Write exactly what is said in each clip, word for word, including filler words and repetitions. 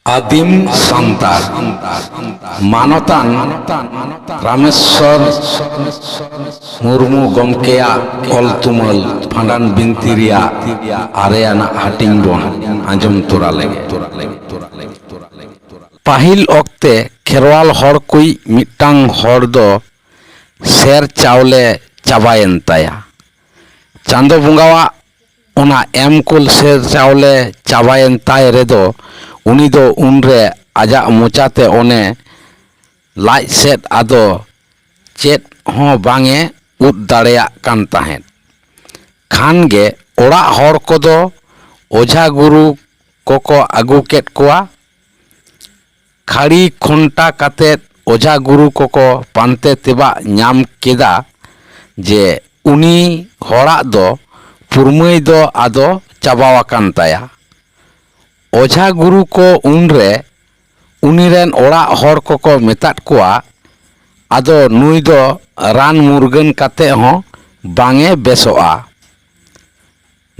ᱟᱹᱫᱤᱢ ᱥᱟᱱᱛᱟᱲ ᱢᱟᱱᱚᱛᱟᱱ ᱨᱟᱢᱮᱥᱣᱚᱨ ᱢᱩᱨᱢᱩ ᱜᱚᱢᱠᱮᱭᱟᱜ ᱚᱞ ᱛᱩᱢᱟᱹᱞ ᱵᱷᱟᱸᱰᱟᱱ ᱵᱤᱱᱛᱤ ᱨᱮᱭᱟᱜ ᱟᱨᱮᱭᱟᱱᱟᱜ ᱦᱟᱹᱴᱤᱧ ᱵᱚᱱ ᱟᱸᱡᱚᱢ ᱛᱚᱨᱟ ᱞᱮᱜᱮ᱾ ᱯᱟᱹᱦᱤᱞ ᱚᱠᱛᱮ ᱠᱷᱮᱨᱣᱟᱞ ᱦᱚᱲ ᱠᱚᱭᱤᱡ ᱢᱤᱫᱴᱟᱝ ᱦᱚᱲ ᱫᱚ ᱥᱮᱨ ᱪᱟᱣᱞᱮ ᱪᱟᱵᱟᱭᱮᱱ ᱛᱟᱭᱟ᱾ ᱪᱟᱸᱫᱚ ᱵᱚᱸᱜᱟᱣᱟᱜ ᱚᱱᱟ ᱮᱢ ᱠᱩᱞ ᱥᱮᱨ ᱪᱟᱣᱞᱮ ᱪᱟᱵᱟᱭᱮᱱ ᱛᱟᱭ ᱨᱮᱫᱚ ᱩᱱᱤ ᱫᱚ ᱩᱱᱨᱮ ᱟᱡᱟᱜ ᱢᱚᱪᱟᱛᱮ ᱚᱱᱮ ᱞᱟᱡ ᱥᱮᱫ ᱟᱫᱚ ᱪᱮᱫ ᱦᱚᱸ ᱵᱟᱝ ᱮ ᱩᱫ ᱫᱟᱲᱮᱭᱟᱜ ᱠᱟᱱ ᱛᱟᱦᱮᱸᱫ᱾ ᱠᱷᱟᱱ ᱜᱮ ᱚᱲᱟᱜ ᱦᱚᱲ ᱠᱚᱫᱚ ᱚᱡᱷᱟ ᱜᱩᱨᱩ ᱠᱚᱠᱚ ᱟᱹᱜᱩ ᱠᱮᱫ ᱠᱚᱣᱟ᱾ ᱠᱷᱟᱹᱲᱤ ᱠᱷᱚᱱᱴᱟ ᱠᱟᱛᱮᱫ ᱚᱡᱷᱟ ᱜᱩᱨᱩ ᱠᱚᱠᱚ ᱯᱟᱱᱛᱮ ᱛᱮᱵᱟᱜ ᱧᱟᱢ ᱠᱮᱫᱟ ᱡᱮ ᱩᱱᱤ ᱦᱚᱲᱟᱜ ᱫᱚ ᱯᱩᱨᱢᱟᱹᱭ ᱫᱚ ᱟᱫᱚ ᱪᱟᱵᱟᱣᱟᱠᱟᱱ ᱛᱟᱭᱟ᱾ ᱚᱡᱷᱟ ᱜᱩᱨᱩ ᱠᱚ ᱩᱱᱨᱮ ᱩᱱᱤ ᱨᱮᱱ ᱚᱲᱟᱜ ᱦᱚᱲ ᱠᱚᱠᱚ ᱢᱮᱛᱟᱫ ᱠᱚᱣᱟ, "ᱟᱫᱚ ᱱᱩᱭ ᱫᱚ ᱨᱟᱱ ᱢᱩᱨᱜᱟᱹᱱ ᱠᱟᱛᱮ ᱦᱚᱸ ᱵᱟᱝ ᱮ ᱵᱮᱥᱚᱜᱼᱟ᱾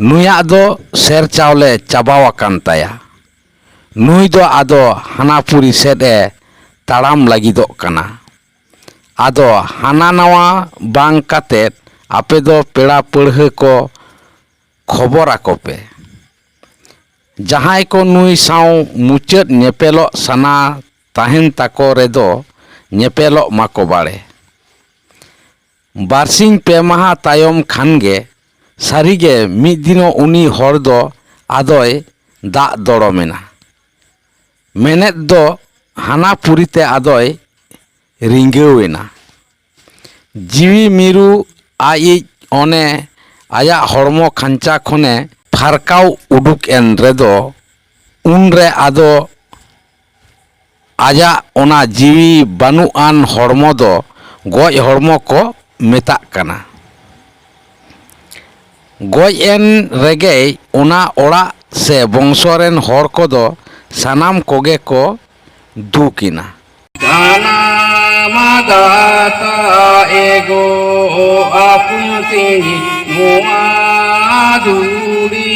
ᱱᱩᱭᱟᱜ ᱫᱚ ᱥᱮᱨ ᱪᱟᱣᱞᱮ ᱪᱟᱵᱟᱣᱟᱠᱟᱱ ᱛᱟᱭᱟ᱾ ᱱᱩᱭ ᱫᱚ ᱟᱫᱚ ᱦᱟᱱᱟᱯᱩᱨᱤ ᱥᱮᱫ ᱮ ᱛᱟᱲᱟᱢ ᱞᱟᱹᱜᱤᱫᱚᱜ ᱠᱟᱱᱟ᱾ ᱟᱫᱚ ᱦᱟᱱᱟ ᱱᱟᱣᱟ ᱵᱟᱝ ᱠᱟᱛᱮᱫ ᱟᱯᱮ ᱫᱚ ᱯᱮᱲᱟ ᱯᱟᱹᱲᱦᱟᱹ ᱠᱚ ᱠᱷᱚᱵᱚᱨ ᱟᱠᱚ ᱯᱮ᱾ ᱡᱟᱦᱟᱸᱭ ᱠᱚ ᱱᱩᱭ ᱥᱟᱶ ᱢᱩᱪᱟᱹᱫ ᱧᱮᱯᱮᱞᱚᱜ ᱥᱟᱱᱟ ᱛᱟᱦᱮᱱ ᱛᱟᱠᱚ ᱨᱮᱫᱚ ᱧᱮᱯᱮᱞᱚᱜ ᱢᱟᱠᱚ ᱵᱟᱲᱮ᱾" ᱵᱟᱨᱥᱤᱧ ᱯᱮ ᱢᱟᱦᱟ ᱛᱟᱭᱚᱢ ᱠᱷᱟᱱ ᱜᱮ ᱥᱟᱹᱨᱤ ᱜᱮ ᱢᱤᱫ ᱫᱤᱱᱚᱜ ᱩᱱᱤ ᱦᱚᱲ ᱫᱚ ᱟᱫᱚᱭ ᱫᱟᱜ ᱫᱚᱲᱚᱢᱮᱱᱟ᱾ ᱢᱮᱱᱮᱫ ᱫᱚ ᱦᱟᱱᱟ ᱯᱩᱨᱤ ᱛᱮ ᱟᱫᱚᱭ ᱨᱤᱸᱜᱟᱹᱣ ᱮᱱᱟ᱾ ᱡᱤᱣᱤ ᱢᱤᱨᱩ ᱟᱡᱤᱡ ᱚᱱᱮ ᱟᱭᱟᱜ ᱦᱚᱲᱢᱚ ᱠᱷᱟᱧᱪᱟ ᱠᱷᱚᱱᱮ ᱯᱷᱟᱨᱠᱟᱣ ᱩᱰᱩᱠ ᱮᱱ ᱨᱮᱫᱚ ᱩᱱᱨᱮ ᱟᱫᱚ ᱟᱡᱟᱜ ᱚᱱᱟ ᱡᱤᱣᱤ ᱵᱟᱹᱱᱩᱜ ᱟᱱ ᱦᱚᱲᱢᱚ ᱫᱚ ᱜᱚᱡ ᱦᱚᱲᱢᱚ ᱠᱚ ᱢᱮᱛᱟᱜ ᱠᱟᱱᱟ᱾ ᱜᱚᱡ ᱮᱱ ᱨᱮᱜᱮᱭ ᱚᱱᱟ ᱚᱲᱟᱜ ᱥᱮ ᱵᱚᱝᱥᱚ ᱨᱮᱱ ᱦᱚᱲ ᱠᱚᱫᱚ ᱥᱟᱱᱟᱢ ᱠᱚᱜᱮ ᱠᱚ ᱫᱩᱠ ᱮᱱᱟ᱾ ᱮᱜᱳ ᱟᱹᱯᱩᱱ ᱛᱤᱧ ᱱᱚᱣᱟ ᱫᱷᱩᱲᱤ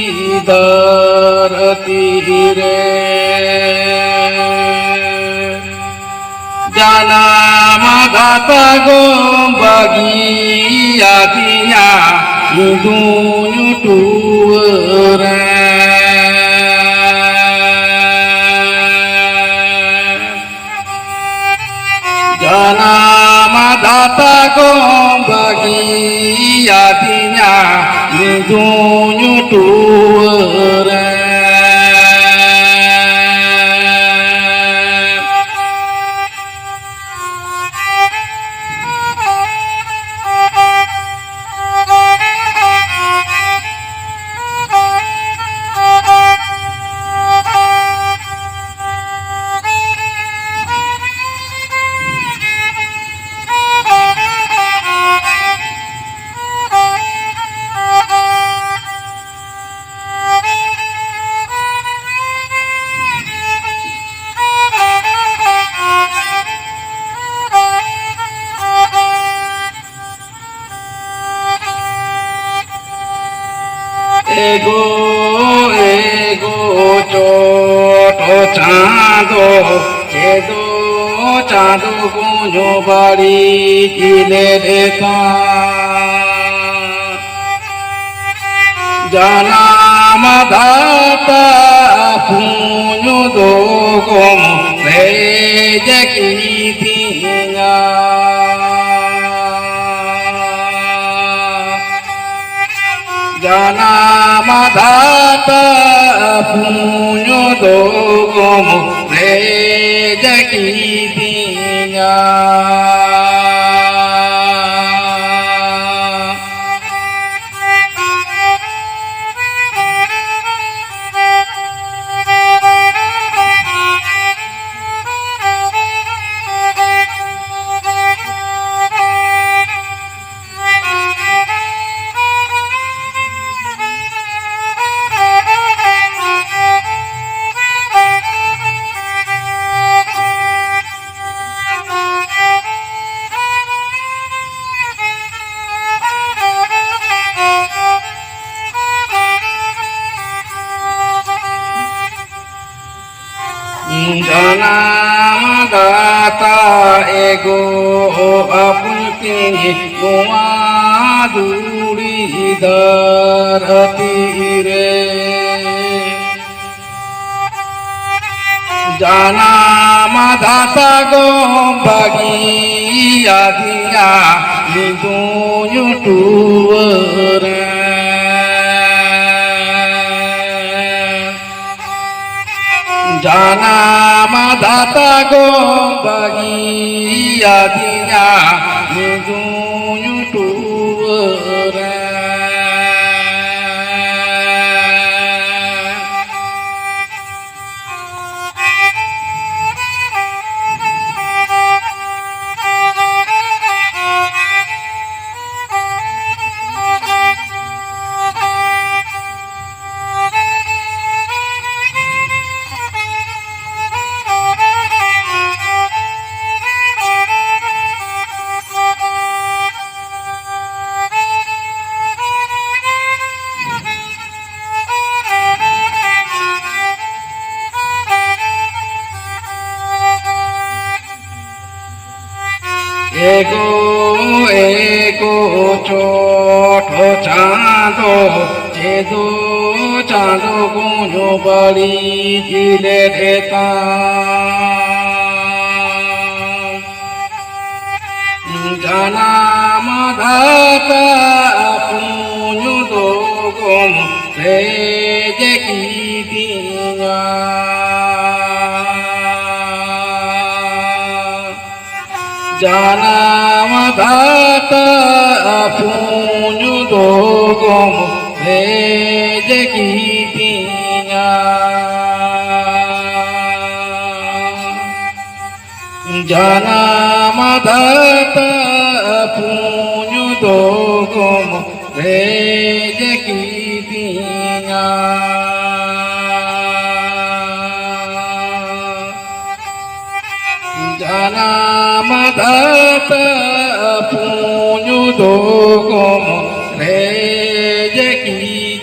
ᱫᱷᱟᱹᱨᱛᱤ ᱨᱮ᱾ ᱡᱟᱱᱟᱢ ᱫᱟᱛᱟ ᱜᱚᱢ ᱵᱟᱹᱜᱤᱭᱟᱫᱤᱧᱟ ᱤᱧ ᱫᱩᱧ ᱴᱩᱣᱟᱹᱨ ᱨᱮ᱾ ᱡᱟᱱᱟᱢ ᱫᱟᱛᱟ ᱠᱚᱢ ᱵᱟᱹᱜᱤᱭᱟᱫᱤᱧᱟ ᱤᱧ ᱫᱩᱧ ᱴᱩᱣᱟᱹᱨ ᱨᱮ᱾ ᱮᱜᱳ, ᱮᱜᱳ, ᱪᱚᱴ ᱪᱟᱸᱫᱚ, ᱪᱮᱫᱚ ᱪᱟᱸᱫᱚ ᱵᱚᱧ ᱵᱟᱹᱲᱤᱡ ᱞᱮᱫ ᱛᱟᱢ᱾ ᱡᱟᱱᱟᱢ ᱫᱟᱛᱟ ᱯᱩᱧ ᱫᱚ ᱜᱚᱢ ᱨᱮᱡ ᱠᱤᱫᱤᱧᱟ᱾ ᱡᱟᱱᱟᱢ ᱫᱟᱛᱟ ᱯᱩᱧ ᱫᱚ ᱜᱚᱢ ᱨᱮᱡ ᱠᱤᱫᱤᱧᱟ᱾ ᱡᱟᱱᱟᱢ ᱫᱟᱛᱟ ᱮᱜᱳ ᱟᱹᱯᱩᱭ ᱛᱤᱧ ᱱᱚᱣᱟ ᱫᱷᱩᱲᱤ ᱫᱷᱟᱹᱨᱛᱤ ᱨᱮ᱾ ᱡᱟᱱᱟᱢ ᱫᱟᱛᱟ ᱜᱚᱢ ᱵᱟᱹᱜᱤ ᱟᱹᱫᱤᱧᱟ ᱱᱤᱫᱩᱧ ᱴᱩᱣᱟᱹᱨ᱾ ᱡᱟᱱᱟᱢ ᱫᱟᱛᱟ ᱜᱚᱢ ᱵᱟᱹᱜᱤ ᱟᱹᱫᱤᱧᱟ ᱱᱤᱫᱩᱧ ᱴᱩᱣᱟᱹᱨ᱾ ᱮᱜᱳ ᱮᱜᱳ ᱪᱚᱴ ᱪᱟᱸᱫᱚ, ᱪᱮᱫᱚ ᱪᱟᱸᱫᱚ ᱜᱚᱧᱡᱚ ᱵᱟᱹᱲᱤᱡ ᱞᱮᱫ ᱮᱛᱟᱢ᱾ ᱡᱟᱱᱟᱢ ᱫᱟᱛᱟ ᱟᱹᱯᱩᱧ ᱫᱚ ᱜᱚᱢ ᱨᱮᱡ ᱠᱤᱫᱤᱧᱟ᱾ ᱡᱟᱱᱟᱢ ᱫᱟᱛᱟ ᱟᱹᱯᱩᱧ ᱫᱚ ᱜᱚᱢ ᱨᱮᱡ ᱠᱤᱫᱤᱧᱟ᱾ ᱡᱟᱱᱟᱢ ᱫᱟᱛᱟ ᱟᱹᱯᱩᱧ ᱫᱚ ᱜᱚᱢ ᱨᱮᱡ ᱠᱤᱫᱤᱧᱟ᱾ ᱡᱟᱱᱟᱢ ᱫᱟᱛᱟ ᱟᱹᱯᱩᱧ ᱫᱚ ᱜᱚᱢ ᱨᱮᱡ ᱠᱤᱫᱤᱧᱟ᱾